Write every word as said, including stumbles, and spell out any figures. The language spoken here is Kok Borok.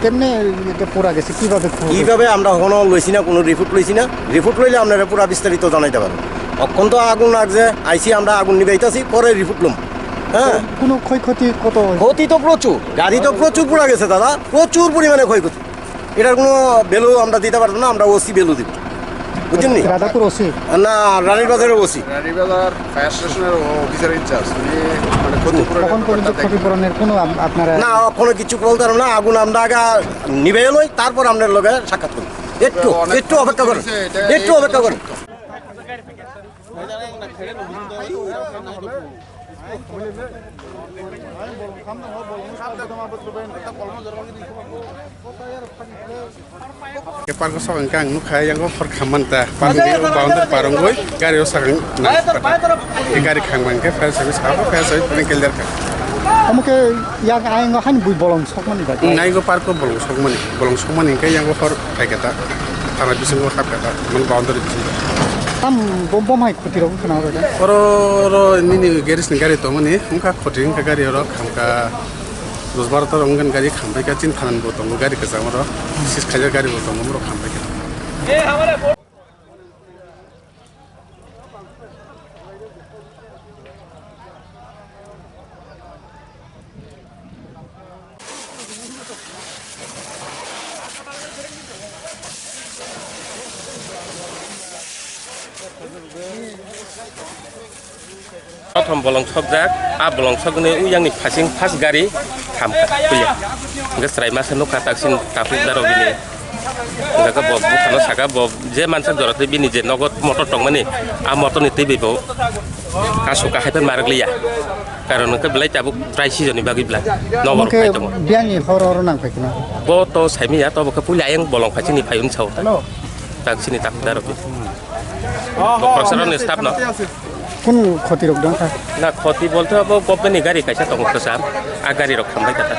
এমনি এটা পুরা গেছে, কিভাবে খবর পেয়েছেন? কিভাবে আমরা এখনো লইছি না, কোনো রিপোর্ট লইছি না। রিপোর্ট লইলে আপনারা পুরা বিস্তারিত জানাইতে পারবো। অখন তো আগুন লাগছে, আইছি আমরা আগুন নিবাইতাছি, পরে রিপোর্ট লম। হ্যাঁ। কোনো ক্ষয়ক্ষতি কত হয়েছে? ক্ষতি তো প্রচুর, গাড়ি তো প্রচুর পুরা গেছে দাদা, প্রচুর পরিমাণে ক্ষয়ক্ষতি। এটার কোনো ভ্যালু আমরা দিতে পারবো না, আমরা ওসি ভ্যালু দিব, বুঝছেন নি? রাধাপুর ওসি? না, রানীর বাজারের ওসি। রানীর বাজার ফায়ার স্টেশনের অফিসার ইনচার্জ, উনি মানে ক্ষতিপূরণের কখন পর্যন্ত ব্যাপারটা দেখেন। ক্ষতিপূরণের কোনো আপ-, আপনারা না, এখনো কিছু বলতে পারবো না। আগুন আমরা আগে নিবে লই, তারপর আপনার লগে সাক্ষাৎ করবো। একটু, অনেক একটু অপেক্ষা করুন, হয়েছে, এটা একটু এই অপেক্ষা করুন। Park o sok hwnkhe ang nukha, yang o hor khammani ta. Park ni boundary parongwi gari o sakang nang. Gari khangma hwnkhe fire service kha, fire service ni kelder kha. Omo khe yang ayang o hani bui bolong sokmani bai. Naigo park o bolong sokmani, bolong sokmani hwnkhe yang o hor phaikha ta. Thana bisingo hapkha ta, mani boundary bisingo. Tam bom, bom hai khoti rok khna oro da? Oro, oro nini garage ni gari tongmani, wngkha khoti wngkha gari oro khamkha. Dos baro ta wngkha gari khambai kha, chini thana ni bo tongo gari kwchang oro. Sis khaijak gari bo tongo, borok khambai kha. Prothom bolong sokjak, a bolong sokgwini uyangni phasing first gari thamkha puila. Hwnkhe chwrai masa nukha taksin tapuk daro bini. Hwnkhe bo buphano saka bo je mansak jora tei bini je nogo motor tongmani, a motorni twi bai bo kasu kahai phan marak liya. Karon hwnkhe belai tabuk trai season ni bagwi bla nogo rok Hwnkhe phai tongo. Biyangni horo oro nang phai kheno. Bo to saimiya, to bo khe puila ayang bolong phaisingni phai hwn sao ta. Hello. Taksini tapuk daro bi. Bokhorok saroni staff no. Kun khoti rok dong kha? Na, khoti bolte abo government ni gari kaisa tongo kwcham, a gari rok khambai kha ta.